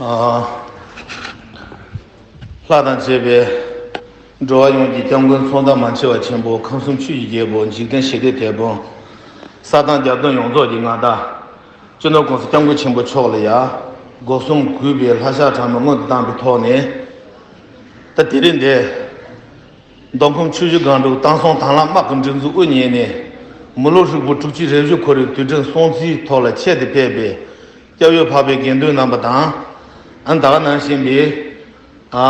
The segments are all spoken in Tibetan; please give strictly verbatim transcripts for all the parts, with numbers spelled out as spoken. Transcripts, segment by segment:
ཨ། ལྷ་དང་བཅས་པའི་འགྲོ་བ་ཡོངས་ཀྱི་སྐྱབས་མགོན་ཚོགས་བདག་མ་ཆེ་བ་ཆེན་པོ། ཁམས་གསུམ་ཆོས་ཀྱི་རྒྱལ་པོ། འཇིག་རྟེན་ཞི་བདེའི་དེད་དཔོན། ས་དང་རྒྱ་དོན་ཡོངས་རྫོགས་ཀྱི་མངའ་བདག་སྤྱི་ནོར་༸གོང་ས་༸སྐྱབས་མགོན་ཆེན་པོ་མཆོག་ལ་ཡ། སྒོ་གསུམ་གུས་པའི་ལྷ་ཞགས་ཕྲ་མོ་སྔོན་དུ་བཏང་བའི་ཐོག་ནས། ད་དེ་རིང་འདི། མདོ་ཁམས་ཆུ་བཞི་སྒང་དྲུག་བསྟན་སྲུང་དྭང་བླངས་དམག་གི་སྒྲིག་འཛུགས་དབུ་བརྙེས་ནས། མི་ལོ་ཧྲིལ་པོ་དྲུག་ཅུ་རེ་བཞི་འཁོར་བའི་དུས་དྲན་སྲུང་བརྩིའི་ཐོག་ལ་ཆེད་དུ་ཕེབས་པའི་སྐྱབས་ཡུལ་འཕགས་པའི་དགེ་འདུན་རྣམ་པ་དང་། ཨ་ནི་ད་ག་ནང་བཞིན་པའི། ཨ།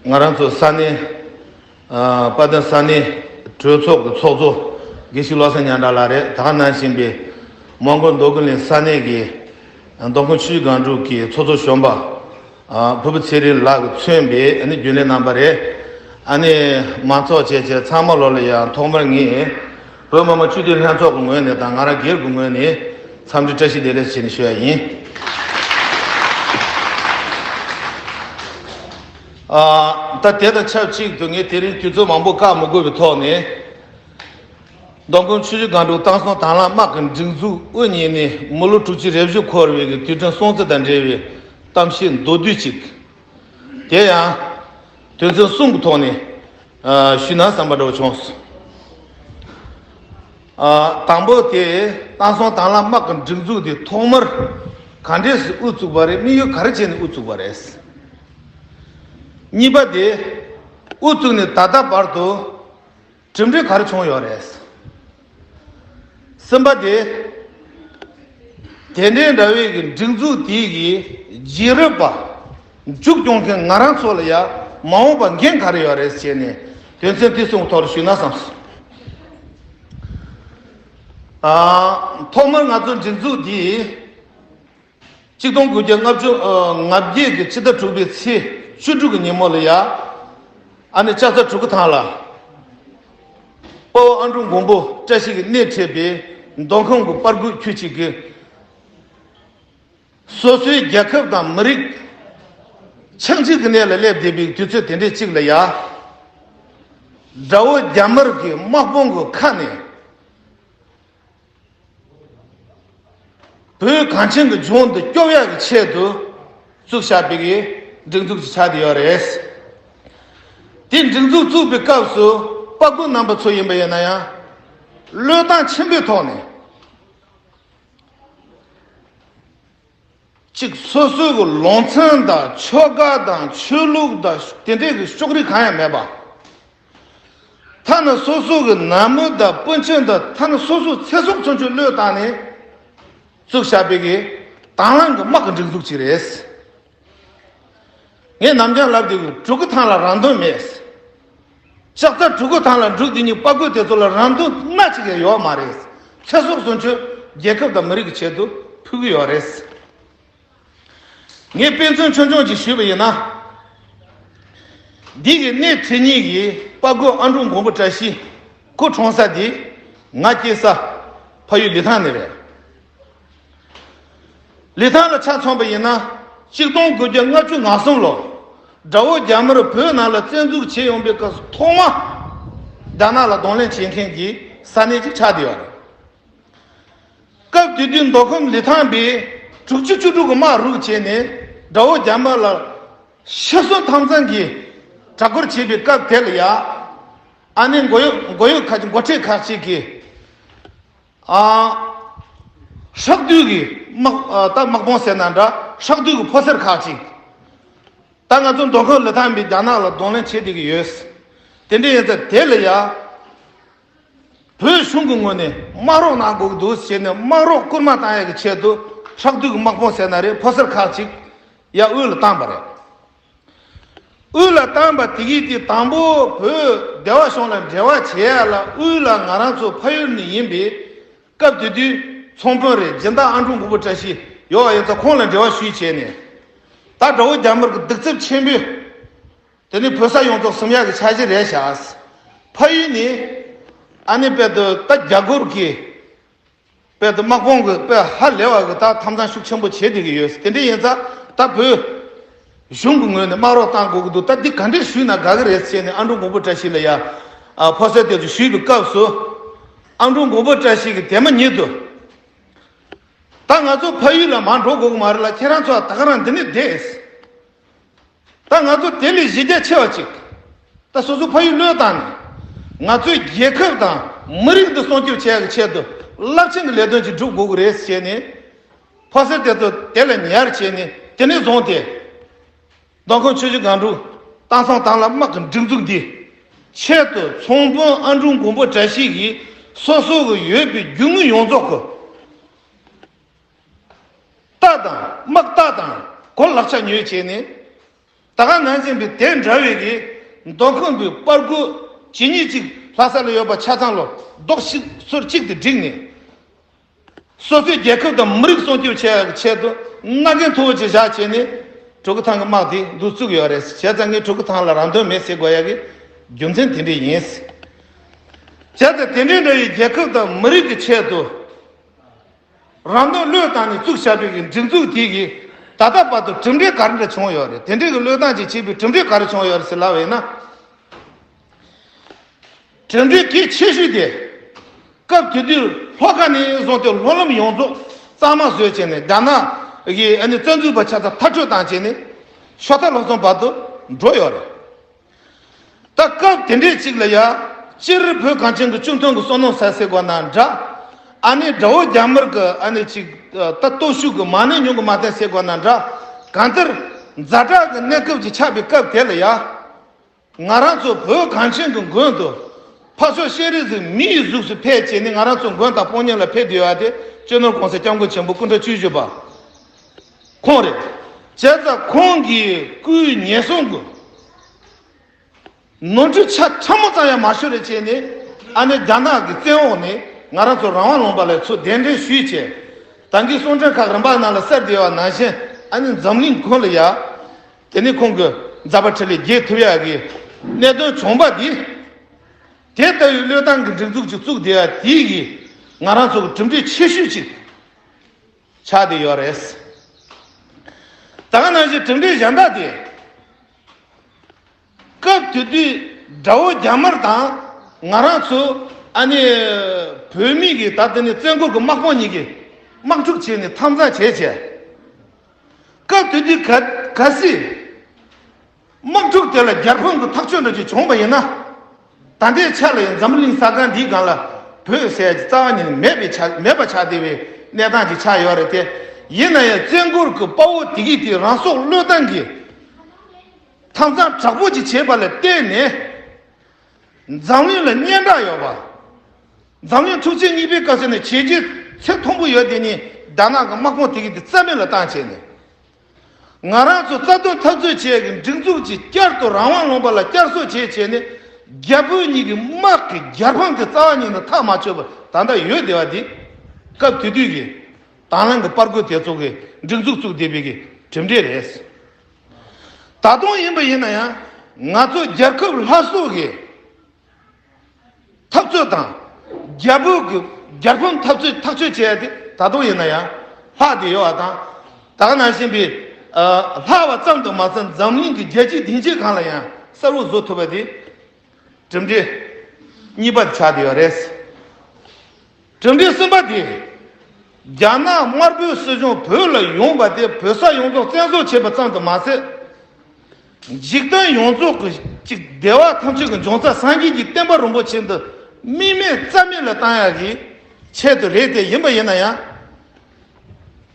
ང་རང་ཚོ་ས་གནས། ཨ། དཔལ་ལྡན་ས་གནས་གྲོས་ཚོགས་ཀྱི་ཚོགས་གཙོ་དགེ་བཤེས་བློ་བཟང་ཉང་བྲག་ལགས་རེད། ད་ག་ནང་བཞིན་པའི་མོན་གྷོ་མདོ་ཀུན་གླིང་ས་གནས་ཀྱི་མདོ་ཁམས་ཆུ་བཞི་སྒང་དྲུག་གི་ཚོགས་གཙོ་གཞོན་པ། ཨ། ཕུར་བུ་ཚེ་རིང་ལགས་ཀྱིས་མཚོན་པའི་ཨ་ནི་རྒྱུན་ལས་རྣམ་པ་རེད། ཨ་ནི་མང་ཚོགས་བཅས་བཅས་ཚང་མ་ལོ་ལ་ཡང་ཐོག་མར་ངས་བོད་མི་མང་སྤྱི་འཐུས་ལྷན་ཚོགས་ཀྱི་ངོས་ནས་དང་ང་རང་སྒེར་གྱི་ངོས་ནས་འཚམས་འདྲི་བཀྲ་ཤིས་བདེ་ལེགས་ཞེས་ནས་ཞུ་ཡ་ཡིན། ཨ། ད་དེ་དང་ཆབས་ཅིག་ཏུ་ངས་དེ་རིང་དུས་ཚོད་མང་པོ་བཀག་མི་དགོས་པའི་ཐོག་ནས། མདོ་ཁམས་ཆུ་བཞི་སྒང་དྲུག་བསྟན་སྲུང་དྭང་བླངས་དམག་གི་སྒྲིག་འཛུགས་དབུ་བརྙེས་ནས་མི་ལོ་དྲུག་ཅུ་རེ་བཞི་འཁོར་བའི་གི་དུས་དྲན་སྲུང་བརྩི་དང་འབྲེལ་བའི་གཏམ་བཤད་མདོར་བསྡུས་ཅིག་དེ་ཡང་དོན་ཚན་གསུམ་གྱི་ཐོག་ནས་ཨ་ཞུས་ན་བསམ་པ་འདྲ་བོ་བྱུང་སོང་། ཨ། དང་པོ་དེ་བསྟན་སྲུང་དྭང་བླངས་དམག་གི་སྒྲིག་འཛུགས་དེ་ཐོག་མར་ག་འདྲས་སུ་དབུ་བཙུགས་པ་རེད། དམིགས་ཡུལ་ག་རེ་བྱས་ནས་དབུ་བཙུགས་པ་རེད། གཉིས་པ་དེ་དབུ་བཙུགས་ནས་ད་ལྟ་བར་དུ་གྲུབ་འབྲས་ག་རེ་བྱུང་ཡོད་རེད། གསུམ་པ་དེ། དེ་འདྲའི་འདྲ་བའི་གི་སྒྲིག་འཛུགས་དེའི་གི་རྗེས་རབས་པ། མཇུག་སྐྱོང་མཁན་ང་རང་ཚོ་ལ་ཡ་མ་འོངས་པ་འགན་ག་རེ་ཡོད་རེད་ཟེར་ནས་དོན་ཚན་དེ་གསུམ་ཐོག་ལ་ཞུས་ན་བསམ་སོང་། ཨ། ཐོག་མར་ང་ཚོ་སྒྲིག་འཛུགས་འདི་གཅིག་སྟོང་དགུ་བརྒྱ་ལྔ་བཅུ་ང་བརྒྱད་ཀྱི་ཕྱི་ཟླ་དྲུག་པའི་ཚེས་བཅུ་དྲུག་གི་ཉིན་མོ་ལ་ཡ། ཨ་ནི་ལྕགས་རྟ་གྲི་གུ་ཐང་ལ། དཔའ་བོ་ཨ་འབྲུག་མགོན་པོ་བཀྲ་ཤིས་ཀྱིས་སྣེ་ཁྲིད་པའི་མདོ་ཁམས་ཀྱི་དཔའ་རྒོད་ཁྱུ་གཅིག་གིས། སོ་སོའི་རྒྱལ་ཁབ་དང་མི་རིགས་ཆགས་འཇིག་གི་གནས་ལ་སླེབས་བསྡད་པའི་དུས་ཚོད་དེ་འདྲའི་གཅིག་ལ་ཡ། དགྲ་བོ་རྒྱ་དམར་གྱི་དམག་དཔུང་གི་ཁ་ནས། བོད་གངས་ཅན་གྱི་ལྗོངས་འདི་སྐྱོབ་ཡག་གི་ཆེད་དུ་བཙུགས་བཞག་པའི་གི་སྒྲིག་འཛུགས་ཅིག་ཆགས་བསྡད་ཡོད་རེད། དེ་སྒྲིག་འཛུགས་བཙུགས་པའི་སྐབས་སུ་དཔའ་རྒོད་རྣམ་པ་ཚོ་ཡིན་པ་ཡིན་ན་ཡང་བློས་བཏང་ཆེན་པོའི་ཐོག་ནས། གཅིག་སོ་སོའི་གི་ལུང་ཚན་དང་ཆོལ་ཁ་དང་ཆོས་ལུགས་དང་དེ་འདྲའི་གི་ཕྱོགས་རིས་གང་ཡང་མེད་པ། ཐ་ན་སོ་སོ་གི་ནང་མི་དང་སྤུན་མཆེད་དང་ཐ་ན་སོ་སོའི་ཚེ་སྲོག་ཚུན་ཆད་བློས་བཏང་ནས་བཙུགས་བཞག་པའི་གི་དྭང་བླངས་གི་དམག་གི་སྒྲིག་འཛུགས་ཅིག་རེད། ངས་ནམ་རྒྱུན་ལབ་དུས་གྲི་གུ་ཐང་ལ་རང་དོན་མེད། ལྕགས་རྟ་གྲི་གུ་ཐང་ལ་འགྲོ་དུས་ནི་དཔའ་རྒོད་དེ་ཚོ་ལ་རང་དོན་སྣ་གཅིག་ཡང་ཡོད་མ་རེད། ཚེ་སྲོག་ཚུན་ཆད་རྒྱལ་ཁབ་དང་མི་རིགས་ཀྱི་ཆེད་དུ་ཕུལ་གྱི་ཡོད་རེད། ངས་དཔེ་མཚོན་ཆུང་ཆུང་ཅིག་ཞུས་པ་ཡིན་ན། འདི་གི་སྣེ་ཁྲིད་མཁན་གྱི་དཔའ་རྒོད་ཨ་འབྲུག་མགོན་པོ་བཀྲ་ཤིས་ཁོ་གྲོངས་ས་དེ་ང་སྐྱེས་ས་ཕ་ཡུལ་ལི་ཐང་ནས་རེད། ལི་ཐང་ལ་ཆ་མཚོན་པ་ཡིན་ན་གཅིག་སྟོང་དགུ་བརྒྱ་ལྔ་བཅུ་ང་གསུམ་ལོ་དགྲ་བོ་རྒྱ་དམར་བོད་ནང་ལ་བཙན་འཛུལ་བྱེད་ཡོང་པའི་སྐབས་སུ་ཐོག་མ་རྒྱ་ནག་ལ་གདོང་ལེན་བྱེད་མཁན་གྱི་ས་གནས་ཅིག་ཆགས་བསྡད་ཡོད་རེད། སྐབས་དེ་དུས་མདོ་ཁམས་ལི་ཐང་པས་དྲུག་ཅུ་བཅུ་དྲུག་གི་དམག་རུག་བྱས་ནས་དགྲ་བོ་རྒྱ་དམར་ལ་ཤི་གསོན་ཐམས་ཅད་ཀྱི་དྲག་རྒོལ་བྱེད་པའི་སྐབས་དེ་ལ་ཡ། ཨ་ནི་མགོ་གཡོག་མགོ་གཡོག་ཁ་མགོ་ཁྲིད་ཁག་ཅིག་གིས། ཨ། ཧྲག་བསྡུས་ཀྱི་དམག་ཨ། ད་དམག་དཔུང་ཟེར་ན་འདྲ། ཧྲག་བསྡུས་ཀྱི་ཕོ་གསར་ཁག་ཅིག་ད་ང་ཚོ་མདོ་ཁམས་ལི་ཐང་པས་རྒྱ་ནག་ལ་གདོང་ལེན་བྱེད་བསྡད་ཀྱི་ཡོད། དེ་འདྲ་ཡིན་ཙང་དེ་ལ་ཡ། བོད་གཞུང་གི་ངོས་ནས་དམག་རོགས་གནང་དགོས་ཀྱི་འདུག་ཟེར་ནས་དམག་རོགས་བསྐུལ་མ་བཏང་ཡག་གི་ཆེད་དུ་ཧྲག་བསྡུས་ཀྱི་དམག་དཔུང་ཟེར་ན་རེད། ཕོ་གསར་ཁག་ཅིག་ཡ་དབུས་ལ་བཏང་པ་རེད། དབུས་ལ་བཏང་པ་དེ་གིས་དེ་དང་པོ་བོད་བདེ་བ་གཞུང་ལ་འབྲེལ་བ་བྱེད་ཡ་ལ་དབུས་ལ་ང་རང་ཚོ་ཕ་ཡུལ་ནས་ཡིན་པའི་སྐབས་དེ་དུས་ཚོང་དཔོན་རེད། སྦྱིན་བདག་ཨ་འབྲུག་མགོན་པོ་བཀྲ་ཤིས་ཡོད་པ་ཡིན་ཙང་ཁོང་ལ་འབྲེལ་བ་ཞུས་བྱས་ནས་ད་དགྲ་བོ་རྒྱ་དམར་གྱི་གདུག་རྩུབ་ཆེན་པོས། དེ་ནི་བོད་ས་ཡོངས་རྫོགས་ཟིན་ཡག་གི་འཆར་གཞི་རེད་ཤག་ཕ་ཡུལ་ནི་ཨ་ནི་དཔེ་དུ་ད་རྒྱ་སྒོར་གྱི་དཔེ་དུ་དམག་དཔུང་གི་དཔེ་ཧ་ལས་པ་གི་ད་ཐབས་ཚང་ཤུགས་ཆེན་པོ་བྱེད་བསྡད་ཀྱི་ཡོད། དེ་འདྲ་ཡིན་ཙང་ད་བོད་གཞུང་གི་ངོས་ནས་དམག་རོགས་བཏང་དགོས་ཀྱི་འདུག་ད་འདི་ག་འདྲས་ཞུས་ན་དགའ་གི་རེད་ཟེར་ནས་ཨ་འབྲུག་མགོན་པོ་བཀྲ་ཤིས་ལ་ཡ་ཕོ་གསར་དེ་ཚོ་ཞུས་པའི་སྐབས་སུ་ཨ་འབྲུག་མགོན་པོ་བཀྲ་ཤིས་ཀྱིས་དེ་མ་ཉིད་དུ། ད་ང་ཚོ་ཕ་ཡུལ་ལ་མར་འགྲོ་དགོས་ཀྱི་མ་རེད་ལ། ཁྱེད་རང་ཚོ་ད་ག་རང་འདི་ནས་བསྡད། ད་ང་ཚོ་དེ་ལས་གཞི་རྒྱ་ཆེ་བ་ཅིག་ད་སོ་སོ་ཕ་ཡུལ་བློས་བཏང་ནས། ང་ཚོའི་རྒྱལ་ཁབ་དང་མི་རིགས་འདི་སྲུང་སྐྱོབ་བྱེད་ཡག་གི་ཆེད་དུ་རླབས་ཆེན་གྱི་ལས་དོན་ཅིག་སྒྲུབ་དགོས་ཀྱི་རེད་ཟེར་ནས། ཕོ་གསར་དེ་ཚོ་དེ་ལ་ཉར་བྱས་ནས། དེ་ནས་བཟུང་སྟེ། མདོ་ཁམས་ཆུ་བཞི་སྒང་དྲུག་མདའ་མཚོ་དང་བླངས་དམག་གི་སྒྲིག་འཛུགས་འདི་ཆེད་དུ། ཚོང་དཔོན་ཨ་འབྲུག་མགོན་པོ་བཀྲ་ཤིས་ཀྱིས་སོ་སོ་གི་ཡོད་པའི་རྒྱུ་དངོས་ཡོངས་རྫོགས་ཀྱི་རྟ་དང་། དམག་རྟ་དང་གོ་ལག་ཆ་ཉོས་བྱས་ནས། ད་ག་ནང་བཞིན་པའི་དེ་འདྲ་བའི་གི་མདོ་ཁམས་པའི་པར་རྐུ་ཇི་སྙེད་ཅིག་ལྷ་ས་ལ་ཡོད་པ་ཆ་ཚང་ལ་རྡོག་གཅིག་ཟུར་གཅིག་ཏུ་བསྒྲིགས་ནས། སོ་སོའི་རྒྱལ་ཁབ་དང་མི་རིགས་སྲུང་སྐྱོབ་བྱེད་ཡག་གི་ཆེད་དུ་མནའ་གན་མཐོ་བོ་ཅིག་བཞག་བྱས་ནས། གྲུ་གུ་ཐང་གི་དམག་དེ་འདུ་བཙུགས་ཡོད་རེད། བྱས་ཙང་ངས་གྲུ་གུ་ཐང་ལ་རང་དོན་མེད་ཟེར་དགོས་ཡག་གི་རྒྱུ་མཚན་དེ་འདྲ་ཡིན། བྱས་ཙང་དེ་འདྲའི་འདྲ་བའི་རྒྱལ་ཁབ་དང་མི་རིགས་ཀྱི་ཆེད་དུ་རང་དོན་བློས་བཏང་ནས་བཙུགས་བཞག་པའི་གི་སྒྲིག་འཛུགས་དེ་གི་ད་ལྟ་བར་དུ་གྲུབ་འབྲས་ག་རེ་འདྲ་བྱུང་ཡོད་རེད། དེ་འདྲའི་གི་བློས་བཏང་ཅིག་བྱས་པའི་གྲུབ་འབྲས་ག་རེ་བྱུང་ཡོད་རེད་ཟེར་ལབ་པ་ཡིན་ན། གྲུབ་འབྲས་གལ་ཆེ་ཤོས་དེ། སྐབས་དེ་དུས་ལྷོ་ཁ་ནས་བཟུང་སྟེ་ལྷོ་ལམ་ཡོངས་རྫོགས་གཙང་མ་བཟོས་བྱས་ནས། རྒྱ་ནག་གི་ཨ་ནི་རྩ་འཛུགས་པ་ཆ་ཚང་མཐར་སྐྲོད་བཏང་བྱས་ནས། ཤོ་ཐ་ལྷོ་ཚོང་བར་དུ་འགྲོ་ཡོད་རེད། ད་སྐབས་དེ་འདྲའི་ཅིག་ལ་ཡ། སྤྱིར་བོད་གངས་ཅན་གྱི་སྤྱི་མཐུན་གྱི་བསོད་ནམས་ཟེར་དགོས་ན་འདྲ། ཨ་ནི་དགྲ་བོ་རྒྱ་དམར་གྱི་ཨ་ནི་ཅིག་ད་སྟོབས་ཤུགས་ཀྱི་མ་ཎི་ཉུང་གི་མ་བསྟན་ཟེར་དགོས་ན་འདྲ། གང་ལྟར་ཛ་དྲག་གི་གནས་སྐབས་ཅིག་ཆགས་པའི་སྐབས་དེ་ལ་ཡ། ང་རང་ཚོ་བོད་གངས་ཅན་གྱི་མགོན་དུ་འཕགས་མཆོག་སྤྱན་རས་གཟིགས་མི་ཡི་གཟུགས་སུ་ཕེབས་བྱས་ནས་ང་རང་ཚོ་མགོན་དང་དཔུང་གཉེན་ལ་ཕེབས་བསྡད་ཡོད་པ་དེ། སྤྱི་ནོར་༸གོང་ས་༸སྐྱབས་མགོན་ཆེན་པོ་སྐུ་ཕྲེང་བཅུ་བཞི་པ་ཁོང་རེད། བྱས་ཙང་ཁོང་གི་སྐུའི་ཉེན་སྲུང་གི་ནོར་འཁྲུལ་ཆ་ཕྲ་མོ་ཙམ་ཡང་མ་ཤོར་རེ་བྱས་ནས། ཨ་ནི་རྒྱ་ནག་གི་བཙན་འོག་ནས་ང་རང་ཚོ་རང་དབང་ལུང་པ་ལ་ཚུར་གདན་འདྲེན་ཞུས་བྱས། ད་གིན་གསུང་འཕྲིན་ཁག་རིམ་པ་ནང་ལ་གསལ་བསྡད་པ་ནང་བཞིན། ཨ་ནི་འཛམ་གླིང་ཁོངས་ལ་ཡ། དེ་ནས་ཁོང་གི་མཛད་པ་འཕྲིན་ལས་རྒྱས་ཐུབ་ཡག་གི་གནད་དོན་བྱུང་བ་འདི། དེ་ལྟ་བུའི་བློས་བཏང་གི་སྒྲིག་འཛུགས་ཅིག་བཙུགས་བསྡད་པ་དེ་གིས་ང་རང་ཚོ་གི་གྲུབ་འབྲས་ཆེ་ཤོས་ཅིག་ཆགས་བསྡད་ཡོད་རེད། ད་ག་ནང་བཞིན་གྲུབ་འབྲས་གཞན་དག་དེ། སྐབས་དེ་དུས་དགྲ་བོ་རྒྱ་དམར་དང་ང་རང་ཚོ། ཨ་ནི་བོད་མི་གི་ད་དེ་ནི་བཙན་རྒོལ་གྱི་དམག་དཔུང་གཉིས་ཀྱིས་དམག་འཁྲུག་བྱས་ནས་འཐབ་འཛིང་བྱས་བྱས། སྐབས་དེ་དུས་ག་གལ་སྲིད་དམག་འཁྲུག་དེ་ལ་རྒྱལ་ཕམ་གྱི་ཐག་གཅོད་འདྲ་ཅིག་བྱུང་བ་ཡིན་ན། ད་ལྟའི་ཆ་ལ་ཡང་འཛམ་གླིང་ས་སྒང་འདིའི་སྒང་ལ་བོད་ཟེར་ཡ་ཅིག་རྩ་བ་ཉིད་ནས་མེད་པའི་ཆ། མེད་པ་ཆགས་བསྡད་པའི་གནས་སྟངས་ཅིག་ཆགས་ཡོད་རེད་དེ། ཡིན་ན་ཡང་བཙན་རྒོལ་གྱི་དཔའ་བོ་དེ་གིས་དེ་རང་སྲོག་བློས་བཏང་གིས་འཐབ་འཛིང་དྲག་པོ་ཅིག་བྱས་པ་ལ་བརྟེན་ནས། འཛམ་གླིང་ལ་སྙན་གྲགས་ཡོད་པ། འཛམ་གླིང་འཁྲུག་ཆེན་གཉིས་པའི་སྐབས་སུ་ནས་བྱས་རྗེས་ཚད་མཐོན་པོ་ཡོད་དེ་ནི། རྒྱ་ནག་གི་དམག་དཔུང་དེ་གིས་དེ་རྩ་མེད་ལ་བཏང་བྱས་ནས། ང་རང་ཚོ་རྩ་དོན་འཐབ་རྩོད་བྱེད་ཀྱི་སྒྲིག་འཛུགས་ཀྱི་བསྐྱར་དུ་རང་དབང་ལུང་པ་ལ་བསྐྱར་གསོ་བྱེད་བྱས་ནས། རྒྱ་བོད་གཉིས་ཀྱི་དམག་གི་རྒྱལ་ཕམ་དེ་རྩ་བ་ཉིད་ནས་ཐག་མ་ཆོད་པར་ད་ལྟ་ཡོད་བསྡད་པ་འདི། སྐབས་དེ་དུས་ཀྱི་དང་བླངས་ཀྱི་པར་རྐུ་དེ་ཚོ་གི་སྒྲིག་འཛུགས་བཙུགས་བསྡད་པའི་གི་གྲུབ་འབྲས་རེད། ད་དུང་ཡིན་པ་ཡིན་ན་ཡང་། ང་ཚོ་རྒྱལ་ཁབ་སླར་གསོ་གི་འཐབ་རྩོད་དང་། རྒྱ་བོད་ཀྱི་རྒྱལ་ཕམ་འཐབ་རྩོད་ཐག་གཅོད་བྱས་ཏེ། ད་དུང་ཡིན་ན་ཡང་ལྷག་བསྡད་ཡོད་པ་དང་། ད་ག་ནང་བཞིན་པའི། ཨ། ལྷག་པ་ཙམ་དུ་མ་ཟད། འཛམ་གླིང་གི་རྒྱལ་སྤྱིའི་སྡིངས་ཆའི་སྒང་ལ་ཡང་གསལ་བོ་བཟོ་ཐུབ་པ་དེ་གྲུབ་འབྲས་གཉིས་པ་དེ་ཆགས་བསྡད་ཡོད་རེད། གྲུབ་འབྲས་གསུམ་པ་དེ། རྒྱ་ནག་དམར་པོའི་སྲིད་གཞུང་བོད་ལ་ཡོང་བ་དེ་བོད་ས་ཡོངས་རྫོགས་བཙན་བཟུང་བྱས་པ་ཙམ་དུ་མ་ཟད། འཇིག་རྟེན་ཡོངས་རྫོགས་ཀྱི་ཅིག་བདེ་བ་ཐམས་ཅད་ཀྱི་འབྱུང་རྩ་སངས་རྒྱས་ཀྱི་བསྟན་པ་རིན་པོ་ཆེ་འདི་དམིགས་མེད་རྩ་མེད་ལ་བཏང་ཡག་གི་ཆེད་དུ་རེད་དེ། ཡིན་པ་ཡིན་ན་ཡང་།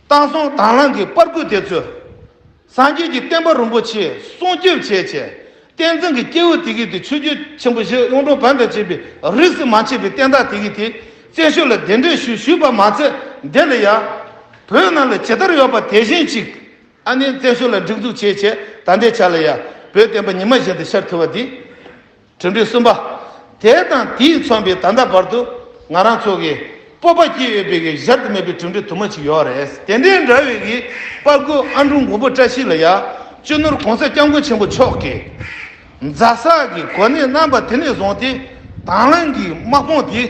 མདའ་མཚོ་དང་བླངས་ཀྱི་པར་རྐུ་དེ་ཚོས་སངས་རྒྱས་ཀྱི་བསྟན་པ་རིན་པོ་ཆེ་སྲུང་སྐྱོབ་བྱས་བྱས། བསྟན་འཛིན་གྱི་སྐྱེས་བུ་དེ་གིས་དེ་ཆོས་བརྒྱུད་ཆེན་པོ་བཞི་གཡུང་དྲུང་བོན་དང་བཅས་པའི་རིས་སུ་མ་ཆད་པའི་བསྟན་བདག་དེ་གིས་དེ་བཙན་བྱོལ་ལ་གདན་འདྲེན་ཞུས་ཞུས་པ་མ་ཚད། འདི་ལ་ཡ་བོད་ནང་ལ་ཇི་ལྟར་ཡོད་པ་དེ་བཞིན་ཅིག་ཨ་ནི་བཙན་བྱོལ་ལ་སྒྲིག་འཛུགས་བྱས་བྱས། ད་ལྟའི་ཆ་ལ་ཡ་བོད་བསྟན་པ་ཉི་མ་བཞིན་དུ་ཤར་ཐུབ་པ་འདི། གྲུབ་འབྲས་གསུམ་པ། དེ་དང་དེས་མཚོན་པའི་ད་ལྟ་བར་དུ་ང་རང་ཚོ་གི་སྤོབས་པ་སྐྱེ་ཡོད་པའི་གི་གཞལ་དུ་མེད་པའི་གྲུབ་འབྲས་དུ་མ་ཅིག་ཡོད་རེད། དེ་འདྲའི་འདྲ་བའི་གི་པར་རྐུ་ཨ་འབྲུག་མགོན་པོ་བཀྲ་ཤིས་ལ་ཡ། སྤྱི་ནོར་༸གོང་ས་༸སྐྱབས་མགོན་ཆེན་པོ་མཆོག་གིས་མཛད་ས་གི་གོ་གནས་གནང་བ་དེ་ནས་བཟུང་སྟེ། དང་བླངས་ཀྱི་དམག་དཔུང་དེ་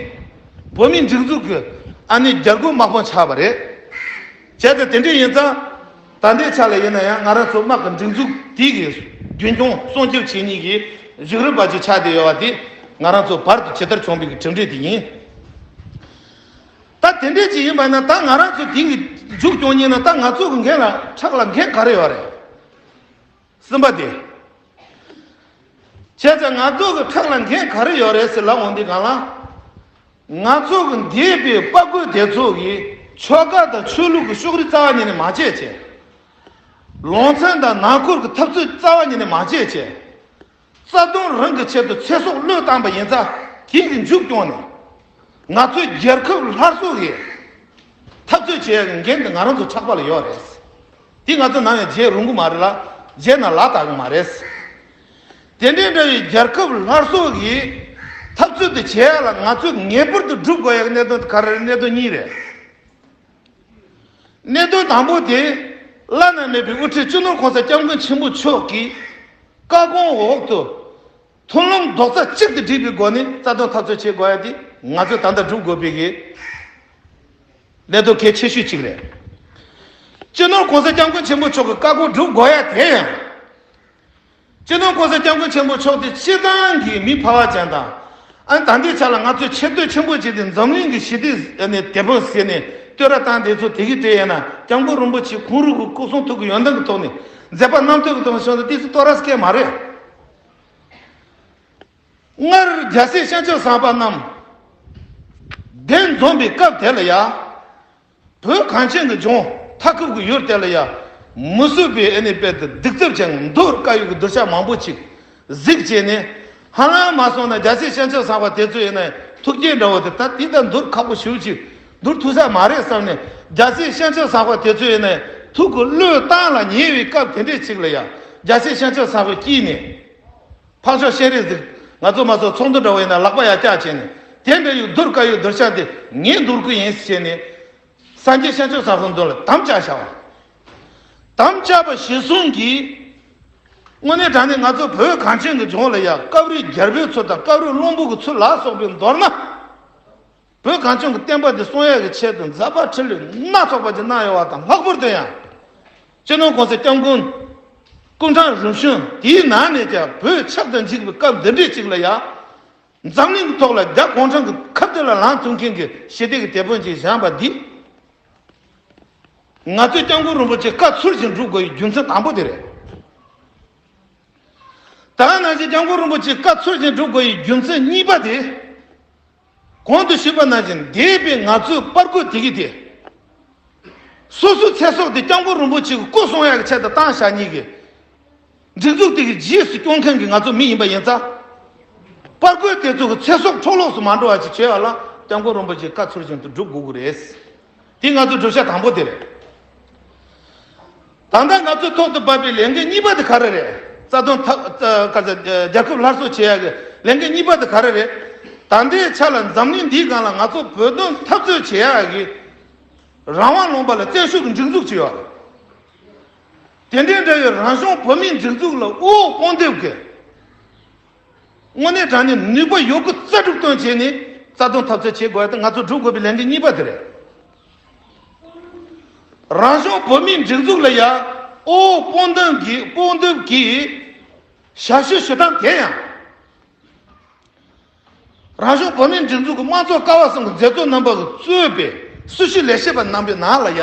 བོད་མིའི་སྒྲིག་འཛུགས་ཀྱི་ཨ་ནི་རྒྱལ་སྒོའི་དམག་དཔུང་ཆགས་པ་རེད། བྱས་ཙང་དེ་འདྲ་ཡིན་ཙང་། ད་ལྟའི་ཆ་ལ་ཡིན་ན་ཡང་ང་རང་ཚོ་དམག་གི་སྒྲིག་འཛུགས་དེ་གི་རྒྱུན་འཁྱོངས་སྲུང་སྐྱོབ་བྱེད་མཁན་གྱི་གཞི་རིམ་པ་ཅིག་ཆགས་བསྡད་ཡོད་པ་དེ། ང་རང་ཚོ་བར་དུ་ཇི་ལྟར་བྱུང་བའི་གི་གྲུབ་འབྲས་དེ་ཡིན། ད་དེ་འདྲ་ཅིག་ཡིན་པ་ན། ད་ང་རང་ཚོ་དེ་གི་ མཇུག་སྐྱོང་ཉིན་ན་ད་ང་ཚོ་གི་འགན་ལ་ཁྲག་ལ་འགན་ག་རེ་ཡོད་རེད། གསུམ་པ་དེ། བྱས་ཙང་ང་ཚོ་གི་ཁྲག་ལ་འགན་ག་རེ་ཡོད་རེད་ཟེར་ལབ་འོང་དུས་སྒང་ལ། ང་ཚོ་གི་འདས་པའི་དཔའ་རྒོད་དེ་ཚོ་གིས་ཆོལ་ཁ་དང་ཆོས་ལུགས་ཀྱི་ཕྱོགས་རིས་རྩ་བ་ཉིད་ནས་མ་བྱས་བྱས། ལུང་ཚན་དང་ནང་ཁུལ་གྱི་འཐབ་རྩོད་རྩ་བ་ཉིད་ནས་མ་བྱས་བྱས། རྩ་དོན་རང་གི་ཆེད་དུ་ཚེ་སྲོག་བློས་བཏང་པ་ཡིན་ཙང་དེ་གི་མཇུག་སྐྱོང་ནས། ང་ཚོའི་རྒྱལ་ཁབ་སླར་གསོ་གི་འཐབ་རྩོད་བྱེད་ཡག་གི་འགན་དེ་ང་རང་ཚོ་ཕྲག་པ་ལ་ཡོད་རེད། དེ་ང་ཚོ་ནམ་ཡང་བརྗེད་རུང་གི་མ་རེད་ལ། བརྗེད་ན་ལག་བསྟར་གི་མ་རེད། དེ་འདྲའི་འདྲ་བའི་རྒྱལ་ཁབ་སླར་གསོ་གི་འཐབ་རྩོད་དེ་བྱེད་ཡག་ལ་ང་ཚོས་ངེས་པར་དུ་སྒྲུབ་དགོས་ཡག་གི་གནད་དོན་དེ་ག་རེ་རེད། གནད་དོན་གཉིས་རེད། གནད་དོན་དང་པོ་དེ། བླ་ན་མེད་པའི་དབུ་ཁྲིད་སྤྱི་ནོར་གོང་ས་སྐྱབས་མགོན་ཆེན་པོ་མཆོག་གི་བཀའ་དགོངས་འོག་ཏུ། མཐུན་ལམ་རྡོག་རྩ་གཅིག་ཏུ་བསྒྲིལ་བའི་སྒོ་ནས་རྩ་དོན་འཐབ་རྩོད་བྱེད་དགོས་ཡ་དེ་ང་ཚོས་ད་ལྟ་སྒྲུབ་དགོས་པའི་གི་གནད་དོན་གལ་ཆེ་ཤོས་གཅིག་རེད། སྤྱི་ནོར་གོང་ས་སྐྱབས་མགོན་ཆེན་པོ་མཆོག་གི་བཀའ་དགོངས་སྒྲུབ་དགོས་ཡ་དེ་ཡང་། སྤྱི་ནོར་གོང་ས་སྐྱབས་མགོན་ཆེན་པོ་མཆོག་དེ་སྤྱི་བཏང་གི་མི་ཕལ་བ་ཅན་དང་། ཨ་ནི་ད་ལྟའི་ཆ་ལ་ང་ཚོས་ཆེ་བསྟོད་ཆེན་པོ་བྱས་ཏེ་འཛམ་གླིང་གི་ཞི་བདེ་ནས་དེད་དཔོན་ཟེར་ནས་བསྟོད་ར་བཏང་དེ་ཚོ་དེ་གི་དེ་ཡིན་ན་སྐྱབས་མགོན་རིན་པོ་ཆེ་ཁོང་རང་གི་སྐུ་གསུང་ཐུགས་ཀྱི་ཡོན་ཏན་གྱི་ཐོག་ནས་མཛད་པ་རྣམ་ཐོས་ཀྱི་ཐོག་ནས་བྱུང་ཚེ་དེ་ཚོ་བསྟོད་ར་སྐད་མ་རེད། སྔར་རྒྱལ་སྲས་སྤྱན་ཆབ་བཟང་པོ་རྣམས་གདན་འཛོམས་པའི་སྐབས་དེ་ལ་ཡ། བོད་གངས་ཅན་གྱི་ལྗོངས་མཐའ་འཁོབ་ཀྱི་ཡུལ་དེ་ལ་ཡ། མི་བཟོད་པའི་ཨ་ནི་དཔེ་དེ་གདུག་རྩུབ་ཅན་གྱི་འདོད་དཀའ་ཡོད་ཀྱི་གདུལ་བྱ་མང་པོ་ཅིག་གཟིགས་བྱས་ནས། ཧ་ལམ་མ་སོང་ན་རྒྱལ་སྲས་སྤྱན་ཆབ་བཟང་པོ་དེ་ཚོ་ཡིན་ན་ཐུགས་བསྐྱེད་འདྲ་བོ་དེ་ད་དེ་ལྟར་འདོད་ཁག་པོ་ཞེ་པོ་ཅིག་འདོད་ཐུབ་ས་མ་རེད་བསམ་ནས། རྒྱལ་སྲས་སྤྱན་ཆབ་བཟང་པོ་དེ་ཚོ་ཡིན་ན་ཐུགས་ཀྱི་བློས་བཏང་ལ་ཉེ་བའི་སྐབས་དེ་འདྲས་ཅིག་ལ་ཡ། རྒྱལ་སྲས་སྤྱན་ཆབ་བཟང་པོ་དཀྱིལ་ནས། འཕགས་མཆོག་སྤྱན་རས་གཟིགས། ང་ཚོ་མ་སོང་ཚོགས་འདུ་འདྲ་བོ་ཡིན་ན་ལག་པ་ཡར་བཀྱགས་བྱས་ནས། དེ་འདྲ་ཡོད་འདོད་དཀའ་ཡོད་གདུལ་བྱ་འདི་ངས་འདོར་གི་ཡིན་ཟེར་ནས། སངས་རྒྱས་སྤྱན་ཆབ་བཟང་པོའི་མདུན་ལ་དམ་བཅའ་བཞག་པ། དམ་བཅའ་བ་གཞིར་བཟུང་གིས། དངོས་གནས་དྲང་གནས་ང་ཚོ་བོད་གངས་ཅན་གྱི་ལྗོངས་ལ་ཡ་སྐབས་རེ་རྒྱལ་པོའི་ཚུལ་དང་སྐབས་རེ་བློན་པོ་གི་ཚུལ་ལ་སོགས་པའི་མདོར་ན། བོད་གངས་ལྗོངས་ཀྱི་བསྟན་པ་འདི་སྲུང་ཡག་གི་ཆེད་དུ་མཛད་པ་འཕྲིན་ལས་སྣ་ཚོགས་པ་ཅིག་གནང་ཡོད་པ་དང་། ལྷག་པར་དུ་ཡང་། སྤྱི་ནོར་གོང་ས་སྐྱབས་མགོན་སྐུ་ཕྲེང་རིམ་བྱོན་དེའི་ནང་ནས་ཀྱང་བོད་ཆགས་དང་འཇིག་པའི་སྐབས་འདི་འདྲའི་ཅིག་ལ་ཡང་། འཛམ་གླིང་གི་ཐོག་ལ་རྒྱ་གུང་ཁྲན་གྱི་ཁ་གཏད་ལ་ལངས་ཐུབ་མཁན་གྱི་ཞི་བདེ་གི་དེད་དཔོན་ཅིག་བཞེངས་པ་འདི། ང་ཚོས་སྐྱབས་མགོན་རིན་པོ་ཆེ་བཀའ་ཚུལ་བཞིན་སྒྲུབ་དགོས་པའི་རྒྱུ་མཚན་དང་པོ་དེ་རེད། ད་ག་ནང་བཞིན་སྐྱབས་མགོན་རིན་པོ་ཆེ་བཀའ་ཚུལ་བཞིན་སྒྲུབ་དགོས་པའི་རྒྱུ་མཚན་གཉིས་པ་དེ། གོང་དུ་ཞུས་པ་ནང་བཞིན་འདས་པའི་ང་ཚོའི་དཔའ་རྒོད་དེ་གི་དེ། སོ་སོའི་ཚེ་སྲོག་དེ་སྐྱབས་མགོན་རིན་པོ་ཆེ་གི་སྐུ་སྲུང་ཡག་གི་ཆེད་དུ་བཏང་བཞག་མཁན་གྱི་སྒྲིག་འཛུགས་དེ་གི་རྗེས་སུ་སྐྱོང་མཁན་གྱི་ང་ཚོ་མི་ཡིན་པ་ཡིན་ཙང་། དཔའ་རྒོད་དེ་ཚོ་གི་ཚེ་སྲོག་འཕྲོ་བརླག་ཏུ་མ་འགྲོ་བ་ཅིག་བྱེད་ཡག་ལ་སྐྱབས་མགོན་རིན་པོ་ཆེའི་བཀའ་ཚུལ་བཞིན་དུ་སྒྲུབ་དགོས་ཀྱི་རེད། དེ་ང་ཚོའི་བརྗོད་བྱ་དང་པོ་དེ་རེད། ད་ལྟ་ང་ཚོའི་ཐོག་ཏུ་བབས་པའི་ལས་འགན་གཉིས་པ་དེ་ག་རེ་རེད། རྩ་དོན་འཐབ་ཨ་ག་ཚོད་རྒྱལ་ཁབ་སླར་གསོ་བྱེད་ཡག་གི་ལས་འགན་གཉིས་པ་དེ་ག་རེ་རེད། ད་ལྟའི་ཆ་ལ་འཛམ་གླིང་འདིའི་སྒང་ལ་ང་ཚོ་བོད་དོན་འཐབ་རྩོད་བྱེད་ཡག་གི་རང་དབང་ལུང་པ་ལ་བཙན་ཤུགས་ཀྱི་སྒྲིག་འཛུགས་ཅིག་ཡོད་རེད། དེ་འདྲའི་འདྲ་བའི་རང་གཞུང་བོད་མིའི་སྒྲིག་འཛུགས་ལ་དབུ་འོག་སྤོང་འདེབས་ཀྱི། དངོས་གནས་དྲང་གནས་ནུས་པ་ཡོད་རྒུ་རྩལ་སྤྲུགས་བཏོན་བྱས་ནས་རྩ་དོན་འཐབ་རྩོད་བྱེད་དགོས་ཡ་དེ་ང་ཚོ་སྒྲུབ་དགོས་པའི་ལས་འགན་གཉིས་པ་དེ་རེད། རང་གཞུང་བོད་མིའི་སྒྲིག་འཛུགས་ལ་ཡ་དབུ་འོག་སྤོང་འདེབས་ཀྱི་སྤོང་འདེབས་ཀྱི་ཞབས་ཞུ་ཞུ་སྟངས་དེ་ཡང་། རང་གཞུང་བོད་མིའི་སྒྲིག་འཛུགས་ཀྱི་དམངས་གཙོ་ཀ་བ་གསུམ་གྱི་མཛད་གཙོ་རྣམ་པ་གིས་གཙོས་པའི་སྲི་ཞུ་ལས་བྱེད་པ་རྣམ་པའི་ནང་ལ་ཡ།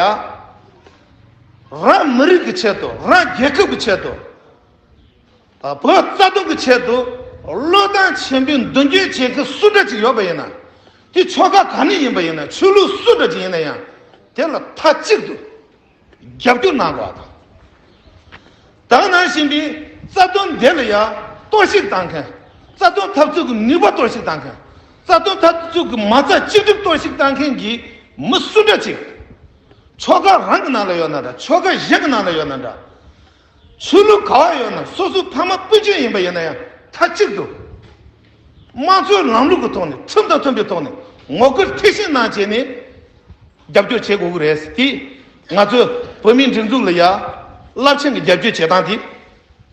རང་མི་རིགས་ཀྱི་ཆེད་དུ་རང་རྒྱལ་ཁབ་ཀྱི་ཆེད་དུ། བོད་རྩ་དོན་གྱི་ཆེད་དུ་བློས་བཏང་ཆེན་པོའི་མདུན་སྐྱོད་བྱེད་མཁན་སུ་འདྲ་ཅིག་ཡོད་པ་ཡིན་ན། དེ་ཆོལ་ཁ་ག་ནས་ཡིན་པ་ཡིན་ན། ཆོས་ལུགས་སུ་འདྲ་ཅིག་ཡིན་ན་ཡང་། དེ་ལ་མཐའ་གཅིག་ཏུ་རྒྱབ་སྐྱོར་གནང་དགོས་པ་དང་། ད་ག་ནང་བཞིན་པའི་རྩ་དོན་དེ་ལ་ཡང་གཏོར་བཤིག་བཏང་མཁན། རྩ་དོན་འཐབ་རྩོད་ཀྱི་ནུས་པ་གཏོར་བཤིག་བཏང་མཁན། རྩ་དོན་འཐབ་རྩོད་ཀྱི་མ་རྩ་གཅིག་སྒྲིལ་གཏོར་བཤིག་བཏང་མཁན་གྱི་མི་སུ་འདྲ་ཅིག། ཆོལ་ཁ་རང་གི་ནང་ལ་ཡོད་ན་འདྲ། ཆོལ་ཁ་གཞན་གྱི་ནང་ལ་ཡོད་ན་འདྲ། ཆོས་ལུགས་ག་བ་ཡོད་ན། སོ་སོའི་ཕ་མ་སྤུན་མཆེད་ཡིན་པ་ཡིན་ན་ཡང་མཐའ་གཅིག་ཏུ། དམངས་གཙོའི་ལམ་ལུགས་ཀྱི་ཐོག་ནས། ཁྲིམས་དང་མཐུན་པའི་ཐོག་ནས་ངོ་རྒོལ་མཐིལ་ཕྱིན་གནང་བྱས་ནས་རྒྱབ་སྐྱོར་བྱེད་དགོས་ཀྱི་རེད། དེ་ང་ཚོའི་བོད་མིའི་སྒྲིག་འཛུགས་ལ་ཡ་རླབས་ཆེན་གྱི་རྒྱབ་སྐྱོར་བྱེད་སྟངས་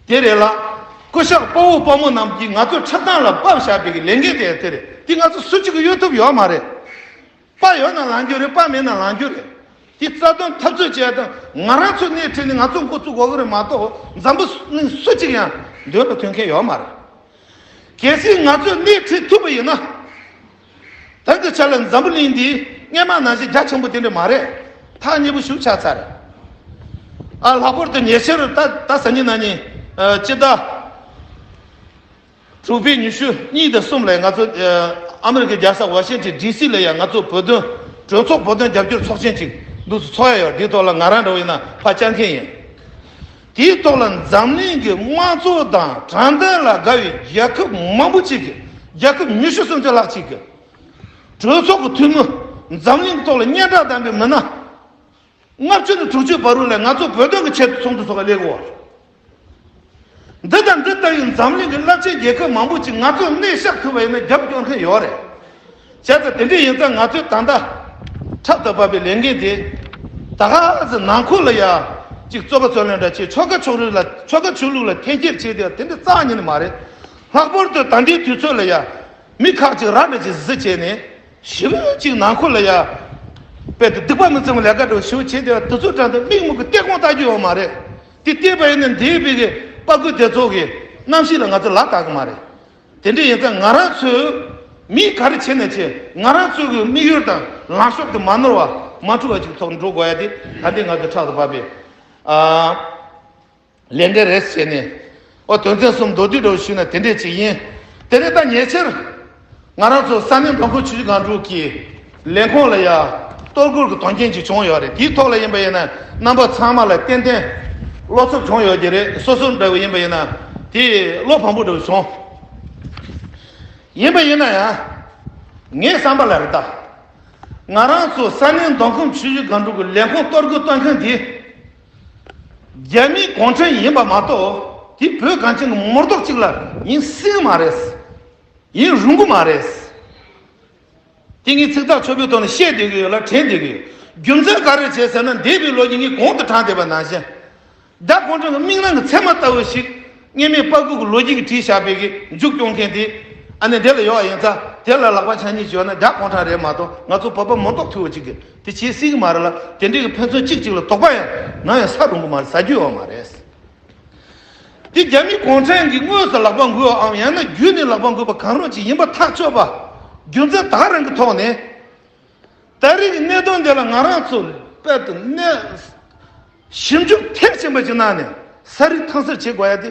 དེ་དེ་རེད་ལ། སྐུ་ཞབས་དཔའ་བོ་དཔའ་མོ་རྣམས་ཀྱིས་ང་ཚོའི་ཁྲག་ཐང་ལ་བབས་བཞག་པའི་ལས་འགན་དེ་དེ་རེད། དེ་ང་ཚོ་སུ་གཅིག་གིས་གཡོལ་ཐུབ་ཡོད་མ་རེད། དཔའ་ཡོད་ན་ལངས་རྒྱུ་རེད། དཔའ་མེད་ན་ལངས་རྒྱུ་རེད། དེ་རྩ་དོན་འཐབ་རྩོད་བྱས་དང་ང་རང་ཚོ་སྣེ་ཁྲིད་ནས་ང་ཚོ་འགོ་བཙུགས་དགོས་ཀྱི་རེད་མ་གཏོགས། འཛམ་བུ་གླིང་སུ་གཅིག་ཡང་མདུན་ལ་ཐོན་མཁན་ཡོད་མ་རེད། གལ་སྲིད་ང་ཚོས་སྣེ་ཁྲིད་ཐུབ་པ་ཡིན་ན། ད་གི་ཆ་ལ་འཛམ་བུ་གླིང་འདི་སྔས་མ་ནང་བཞིན་རྒྱ་ཆེན་པོ་དེ་འདྲ་མ་རེད། ཐག་ཉེ་པོ་ཞིག་ཆགས་ཚར་རེད། ཨ་ལྷག་པར་དུ་ཉེ་ཆར་ད་ད་ཟ་ཉིན་ན་ཉིན་ཨ་སྤྱི་ཟླ་དྲུག་པའི་ཉི་ཤུ་གཉིས་དང་གསུམ་ལ་ང་ཚོ་ཨ་ཨ་མི་རི་ཀའི་རྒྱལ་ས་ཝ་ཤིང་ཊོན་ཌི་སི་ལ་ཡང་ང་ཚོ་བོད་དོན་གྲོས་ཚོགས་བོད་དོན་རྒྱབ་སྐྱོར་ཚོགས་ཆེན་ཅིག་འདུག་སེ་ཚོགས་ཡ་ཡོད། དེའི་ཐོག་ལ་ང་རང་འདྲ་བོ་ཡིན་ན་ཕར་བཅར་མཁན་ཡིན། དེའི་ཐོག་ལ་འཛམ་གླིང་གི་དམངས་གཙོ་དང་དྲང་བདེན་ལ་དགའ་བའི་རྒྱལ་ཁབ་མང་པོ་ཅིག་གི་རྒྱལ་ཁབ་ཉི་ཤུ་སུམ་ཅུ་ལྷག་ཅིག་གི་གྲོས་ཚོགས་ཀྱི་འཐུས་མི། འཛམ་གླིང་ཐོག་ལ་སྙན་གྲགས་ལྡན་པའི་མི་སྣ། ལྔ་བཅུ་ནས་དྲུག་ཅུ་བར་དུ་ལ་ང་ཚོ་བོད་དོན་གྱི་ཆེད་དུ་ཚོགས་འདུ་ཚོགས་པ་སླེབས་ཡོད། འདི་དང་འདི་ལྟ་བུའི་འཛམ་གླིང་གི་རླབས་ཆེན་རྒྱལ་ཁབ་མང་པོ་ཅིག་ང་ཚོ་གནས་བཞག་ཐུབ་པ་ཡིན་ན་རྒྱབ་སྐྱོར་མཁན་ཡོད་རེད། བྱས་ཙང་དེ་འདྲ་ཡིན་ཙང་ང་ཚོས་ད་ལྟ་ཕྲག་ཏུ་བབས་པའི་ལས་འགན་དེ། ད་ག་ཟེ་ནང་ཁུལ་ལ་ཡ་ཅིག་རྩོད་པ་རྩོད་ལེན་འདྲ་བྱས། ཆོལ་ཁ་ཆོས་ལུགས་ལ་ཆོལ་ཁ་ཆོས་ལུགས་ལ་འཐེན་འཁྱེར་བྱས་ཏེ་དེ་འདྲ་རྩ་ཉིད་ནས་མ་རེད། ལྷག་པར་དུ་ད་ལྟའི་དུས་ཚོད་ལ་ཡ་མི་ཁག་ཅིག་ར་འདྲ་ཅིག་གཟི་བྱས་ནས་ཞི་བའི་ཅིག་ནང་ཁུལ་ལ་ཡ་དཔེ་དེ་སྡིག་པ་མི་བརྩི་བའི་ལས་ཀ་འདྲ་ཞིག་བྱས་ཏེ་དེ་ཚོ་འདྲ་འདི་མིག་མུག་གི་ལྟད་མོ་ལྟ་རྒྱུ་ཡོད་མ་རེད། དེ་བལྟས་པ་ཡིན་ན་འདས་པའི་གི་དཔའ་རྒོད་དེ་ཚོ་གི་རྣམ་ཤེས་ལ་ང་ཚོ་ལག་བསྟར་གི་མ་རེད། དེ་འདྲ་ཡིན་ཙང་ང་རང་ཚོས་མིས་ག་རེ་བྱས་ན་བྱས། ང་རང་ཚོའི་གི་དམིགས་ཡུལ་དང་ལངས་ཕྱོགས་དེ་མ་ནོར་བ་མ་འཁྲུག་པ་ཅིག་ཐོག་འགྲོ་དགོས་ཡ་དེ་ད་ལྟའི་ང་ཚོའི་ཕྲག་ཏུ་བབས་པའི་ཨ་ལས་འགན་རེད་ཟེར་ནས། ཨོ་དོན་ཚན་གསུམ་མདོར་བསྡུས་འདྲ་བོ་ཞུས་ན་དེ་འདྲས་ཅིག་ཡིན། དེ་རིང་ད་ཉེ་ཆར་ང་རང་ཚོ་ས་གནས་མདོ་ཁམས་ཆུ་བཞི་སྒང་དྲུག་གི་ལས་ཁུངས་ལ་ཡ་གཏོར་རྒོལ་གྱི་དོན་རྐྱེན་ཅིག་བྱུང་ཡོད་རེད། དེའི་ཐོག་ལ་ཡིན་པ་ཡིན་ན་རྣམ་པ་ཚང་མ་ལ་ཏན་ཏན་བློ་འཚབ་བྱུང་ཡོད་ཀྱི་རེད། སོ་སོ་འདྲ་བོ་ཡིན་པ་ཡིན་ན་དེ་བློ་ཕམ་པོ་འདྲ་བོ་བྱུང་། ཡིན་པ་ཡིན་ན་ཡང་ངའི་བསམ་པ་ལ་རེད་ད། ང་རང་ཚོ་ས་གནས་མདོ་ཁམས་ཆུ་བཞི་སྒང་དྲུག་གི་ལས་ཁུངས་གཏོར་རྒོལ་གཏོང་མཁན་དེ་རྒྱ་མིའི་གུང་ཁྲན་ཡིན་པ་མ་གཏོགས་དེ་བོད་གངས་ཅན་གྱི་མུ་ཏོག་ཅིག་ལ་ཡིན་སྲིད་ཀྱི་མ་རེད། ཡིན་རུང་གི་མ་རེད། དེ་ངས་ཚིག་ཐག་ཆོད་པོའི་ཐོག་ནས་བཤད་བསྡད་ཀྱི་ཡོད་ལ་དྲན་བསྡད་ཀྱི་ཡོད། རྒྱུ་མཚན་ག་རེ་བྱས་ཟེར་ན་འདས་པའི་ལོ་རྒྱུས་ངས་གོང་དུ་དྲངས་བསྡད་པ་ནང་བཞིན། རྒྱ་གུང་ཁྲན་གྱི་དམིགས་རླུང་གི་མཚན་མ་ལྟ་བུ་ཞིག་སྔོན་མའི་དཔའ་རྒོད་ཀྱི་ལོ་རྒྱུས་ཀྱིས་བྲིས་བཞག་པའི་གི་མཇུག་སྐྱོང་མཁན་དེ་ཨ་ནི་འདི་ལ་ཡོད་ཡིན་ཙང་དེ་ལ་ལག་པ་འཆང་ཉེན་ཞིག་ཡོད་ན་རྒྱ་གུང་ཁྲན་རེད་མ་གཏོགས་ང་ཚོ་བོད་པ་མུ་ཏོག་ཐུ་བོ་གཅིག་གིས་དེ་བྱེད་སྲིད་ཀྱི་མ་རེད་ལ། དེ་འདྲའི་གི་ཕན་ཚུན་གཅིག་གཅིག་ལ་དོགས་པ་ཡང་ནམ་ཡང་ཟ་རུང་གི་མ་རེད། ཟ་རྒྱུ་ཡོད་མ་རེད། དེ་རྒྱ་མི་གུང་ཁྲན་གྱིས་དངོས་སུ་ལག་པ་འགུལ་བའམ་ཡང་ན་བརྒྱུད་ནས་ལག་པ་འགུལ་བ་གང་རུང་ཅིག་ཡིན་པ་ཐག་ཆོད་པ། རྒྱུ་མཚན་ད་ག་རང་གི་ཐོག་ནས། ད་རེས་ཀྱི་གནད་དོན་འདི་ལ་ང་རང་ཚོ་དཔལ་དུ་གནས་ཞིབ་འཇུག་མཐིལ་ཕྱིན་པ་ཅིག་གནང་ནས་ས་རིག་ཐང་སར་བྱེད་དགོས་ཡ་དེ་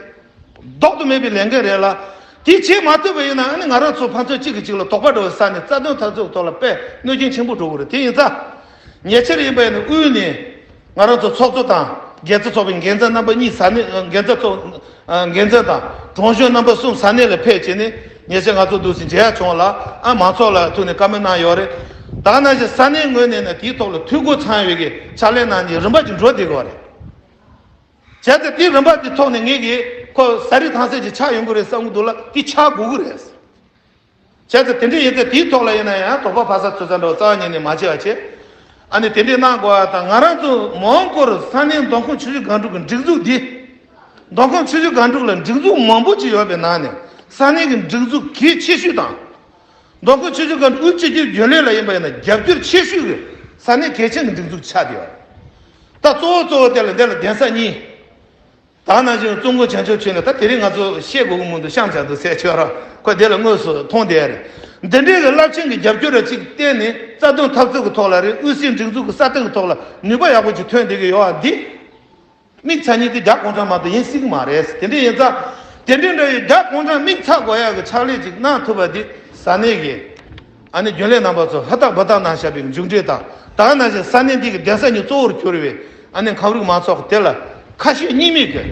ལྡོག་ཏུ་མེད་པའི་ལས་འགན་རེད་ལ། དེ་བྱེད་མ་ཐུབ་པ་ཡིན་ན་ཨ་ནི་ང་རང་ཚོ་ཕན་ཚུན་གཅིག་གིས་གཅིག་ལ་དོགས་པ་འགྲོ་བའི་ས་ནས་རྩ་དོན་འཐབ་རྩོད་ཐོག་ལ་དཔེ་གནོད་སྐྱོན་ཆེན་པོ་འགྲོ་གི་རེད། དེ་ཡིན་ཙང་ཉེ་ཆར་ཡིན་པ་ཡིན་ན་དབུས་ནས་ང་རང་ཚོ་ཚོགས་གཙོ་དང་། རྒྱལ་རྩ་ཚོགས་པའི་འགན་འཛིན་རྣམ་པ་གཉིས་ས་གནས། འགན་འཛིན་ཚོགས། འགན་འཛིན་དང་དྲུང་གཞོན་རྣམ་པ་གསུམ་ས་གནས་ལ་ཕེབས་བྱས་ནས་ཉེ་ཆར་ང་ཚོ་འདུག་སེ་མཇལ་ཡ་བྱུང་བ་ལ། ཨ་མང་ཚོགས་ལ་ཐུག་ནས་བཀའ་མོལ་གནང་ཡོད་རེད། ད་ག་ནང་བཞིན་ས་གནས་ངོས་ནས་ནི་དེའི་ཐོག་ལ་འཐུས་སྒོ་ཚང་བའི་གི་ཕྱག་ལས་གནང་ནས་རིམ་པ་ཅིག་འགྲོ་བསྡད་ཀྱི་ཡོད་རེད། བྱས་ཙང་དེའི་རིམ་པ་དེ་ཐོག་ནས་ངེད་ཀྱིས་ཁོ་ས་རིག་ཐང་སར་ཅིག་ཆགས་ཡོང་གི་རེད་བསམ་གྱི་འདུག་ལ། དེ་ཆགས་དགོས་ཀྱི་རེད། བྱས་ཙང་དེ་འདྲ་ཡིན་ཙང་དེའི་ཐོག་ལ་ཡིན་ན་ཡང་དོགས་པ་ཕ་ས་ཚོད་ཙམ་འདྲ་བོ་རྩ་བ་ཉིད་ནས་མ་བྱེད་པ་བྱས། ཨ་ནི་དེ་འདྲའི་གནང་དགོས་པ་དང་། ང་རང་ཚོ་མོན་གྷོར་ས་གནས་མདོ་ཁམས་ཆུ་བཞི་སྒང་དྲུག་གི་སྒྲིག་འཛུགས་འདི། མདོ་ཁམས་ཆུ་བཞི་སྒང་དྲུག་ལ་སྒྲིག་འཛུགས་མང་པོ་ཅིག་ཡོད་པའི་ནང་ནས་ས་གནས་ཀྱི་སྒྲིག་འཛུགས་གལ་ཆེ་ཤོས་དང་། མདོ་ཁམས་ཆུ་བཞི་སྒང་དྲུག་དབུས་སྤྱི་ཁྱབ་རྒྱུན་ལས་ལ་ཡིན་པ་ཡིན་ན་རྒྱབ་སྐྱོར་ཆེ་ཤོས་ཀྱི་ས་གནས་གལ་ཆེན་གྱི་སྒྲིག་འཛུགས་ཆགས་བསྡད་ཡོད་རེད། ད་གཙོ་བོ་གཙོ་བོ་དེ་ལ་འདི་ལ་གདན་ས་གཉིས། ད་ནང་བཞིན་ཙུང་གོ་བྱང་ཆུབ་མཆོད་གནས། ད་དེ་རིང་ང་ཚོ་བཤད་དགོས་ཀྱི་མི་འདུག་གཤམ་བཞག་འདུག་ཟེར་ཆོག་ར། ཁོ་དེ་ལ་དངོས་སུ་མཐོང་བསྡད་རེད། འདི་འདྲའི་གི་རླབས་ཆེན་གྱི་རྒྱབ་སྐྱོར་ར་ཅིག་བརྟེན་ནས་རྩ་དོན་འཐབ་རྩོད་ཀྱི་ཐོག་ལ་རེད། དབུས་སའི་སྒྲིག་འཛུགས་ཀྱི་ས་སྟེང་གི་ཐོག་ལ་ནུས་པ་ཡག་པོ་ཅིག་ཐོན་བསྡད་ཀྱི་ཡོད་པ་འདི། དམིགས་བྱ་ཉིད་དེ་རྒྱ་གུང་ཁྲན་མ་གཏོགས་ཡིན་སྲིད་ཀྱི་མ་རེད། དེ་འདྲ་ཡིན་ཙང་། དེ་འདྲའི་འདྲ་བའི་རྒྱ་གུང་ཁྲན་དམིགས་ཚགས་དགོས་ཡག་གི་ཕྱག་ལས་ཅིག་གནང་ཐུབ་པ་འདི་ས་གནས་ཀྱི་ཨ་ནི་རྒྱུན་ལས་རྣམ་པ་ཚོ་ཧུར་ཐག་འབད་ཐག་གནང་བཞག་པའི་མཇུག་འབྲས་དང་། ད་ག་ནང་བཞིན་ས་གནས་འདི་གི་གདན་ས་གཉིས་གཙོ་བོར་གྱུར་བའི་ཨ་ནི་ཁམས་རིགས་མང་ཚོགས་དེ་ལ་ཁ་ཞེ་གཉིས་མེད་ཀྱི་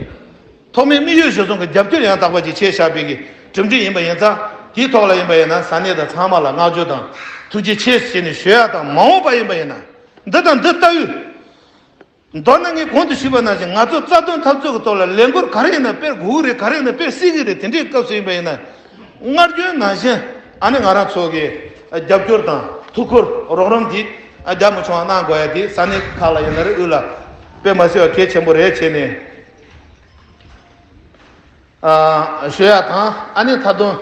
ཐོག་མའི་དམིགས་ཡུལ་གཞིར་བཟུང་གི་རྒྱབ་སྐྱོར་ཡང་དག་པ་ཅིག་བྱས་བཞག་པའི་གི་གྲུབ་འབྲས་ཡིན་པ་ཡིན་ཙང་། དེའི་ཐོག་ལ་ཡིན་པ་ཡིན་ན་ས་གནས་དང་ཚང་མ་ལ་བསྔགས་བརྗོད་དང་ཐུགས་རྗེ་ཆེ་ཞེས་ནས་ཞུ་ཡག་དང་། མ་འོངས་པ་ཡིན་པ་ཡིན་ན་འདི་དང་འདི་ལྟ་བུའི། མདོར་ན་ངས་གོང་དུ་ཞུས་པ་ནང་བཞིན་ང་ཚོ་རྩ་དོན་འཐབ་རྩོད་ཀྱི་ཐོག་ལ་ལས་འགུལ་ག་རེ་ཡིན་ན་སྤེལ་དགོས་ཀྱི་རེད། ག་རེ་ཡིན་ན་སྤེལ་སྲིད་ཀྱི་རེད། དེ་འདྲའི་སྐབས་སུ་ཡིན་པ་ཡིན་ན། སྔར་རྒྱུན་ནང་བཞིན་ཨ་ནི་ང་རང་ཚོ་གི་རྒྱབ་སྐྱོར་དང་ཐུགས་ཁུར་རོགས་རམ་འདི་རྒྱ་མི་ཆུང་བ་གནང་དགོས་ཡ་དེ་ས་གནས་ཁག་ལ་ཡིན་ན་རེད། དབུས་ལ་དཔེ་མ་སྲིད་པ་གལ་ཆེན་པོ་རེད་བྱས་ནས། ཨ་ཞུ་ཡ་དང་། ཨ་ནི་མཐའ་དོན་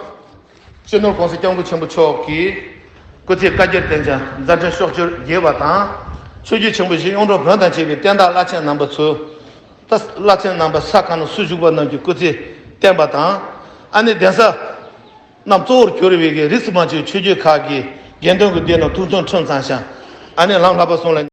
སྤྱི་ནོར་༸གོང་ས་༸སྐྱབས་མགོན་ཆེན་པོ་མཆོག་གི་སྐུ་ཚེ་བསྐལ་བརྒྱར་བརྟན་ཅིང་མཛད་འཕྲིན་ཕྱོགས་བཅུར་རྒྱས་པ་དང་། ཆོས་བརྒྱུད་ཆེན་པོ་བཞི་གཡུང་དྲུང་བོན་དང་བཅས་པའི་བསྟན་བདག་བླ་ཆེན་རྣམ་པ་ཚོས། ད་བླ་ཆེན་རྣམ་པ་ས་གང་ན་སུ་བཞུགས་པ་རྣམས་ཀྱི་སྐུ་ཚེ་བརྟན་པ་དང་། ཨ་ནི་གདན་ས་རྣམས་གཙོ་བོར་གྱུར་པའི་གི་རིས་སུ་མ་ཆད་ཆོས་བརྒྱུད་ཁག་གི་དགེ་འདུན་གྱི་སྡེ་རྣམས་ཐུགས་མཐུན་ཁྲིམས་གཙང་ཞིང་། ཨ་ནི་ལམ་བསླབ་པ་གསུམ་ལ།